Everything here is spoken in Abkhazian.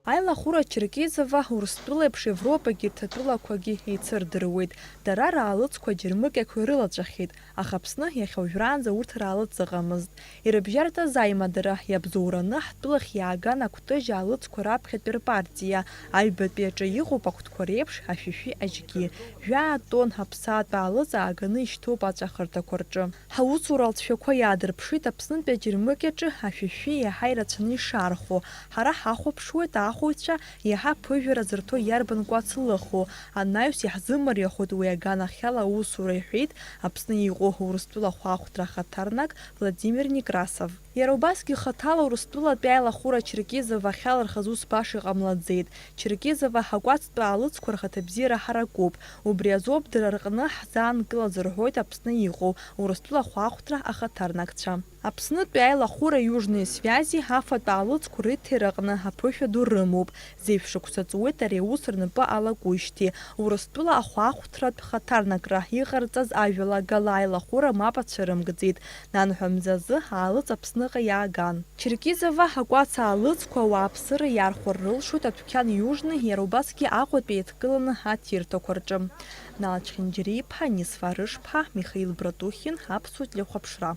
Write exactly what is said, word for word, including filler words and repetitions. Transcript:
Аилахәыра Черкизова Урыстәыла еиԥш Европагьы рҭатәылақәагьы еицырдыруеит. Дара раалыҵқәа аџьармыкьақәа ирылаҵәахьеит, аха Аԥсны иахьа уажәраанӡа урҭ раалыҵ ыҟамызт. Ирыбжьарҵаз аимадара иабзоураны ҳтәылахь иааган акәтыжь аалыҵқәа раԥхьатәи рпартиа, аҩбатәи аҿы иҟоуп акәтқәа реиԥш ашәишәи ажьгьы. Жәаа тонн аԥсаатә аалыҵ ааганы ишьҭоуп аҵәахырҭақәа рҿы. Ҳаусура алҵшәақәа иаадырԥшит Аԥснытәи аџьармыкьаҿы ашәишәи иаҳа ирацәаны ишархәо. Ҳара ҳахәаԥшуеит ахәаҩцәа иаҳа аԥыжәара зырҭо иарбан кәац лыху. Анаҩс иаҳзымариахоит уи аганахьала аусура, иҳәеит Аԥсны иҟоу Урыстәыла ахәаахәҭра ахаҭарнак Владимир Некрасов. Иара убасгьы хаҭала Урыстәылатәи аилахәыра Черкизова ахьалырхыз ус баша иҟамлаӡеит. Черкизова акәацтәи аалыҵқәа рхаҭабзиара ҳаракуп. Убри азоуп дара рҟны ҳзаанкылаз, рҳәоит Аԥсны иҟоу Урыстәыла ахәаахәҭра ахаҭарнакцәа. Аԥснытәи аилахәыра Южные связи афатә аалыҵқәа рыҭира аҟны аԥышәа ду рымоуп. Зеижә шықәса ҵуеит ари аус рнапы алакуижьҭеи. Урыстәыла ахәаахәҭратә хаҭарнакра иҟарҵаз ажәалагала аилахәыра мап ацәырымгӡеит. Нанҳәа мзазы аалыҵ Аԥсныҟа иааган. Черкизова акәац аалыҵқәа ауааԥсыра иархәар рылшоит адәқьан Южный, иара убасгьы Аҟәатәи еидкыланы аҭирҭақәа рҿы. Нал Чхинџьариа-иԥа, Нисфа Рышԥҳа, Михаил Братухин, Аԥсуа телехәаԥшра.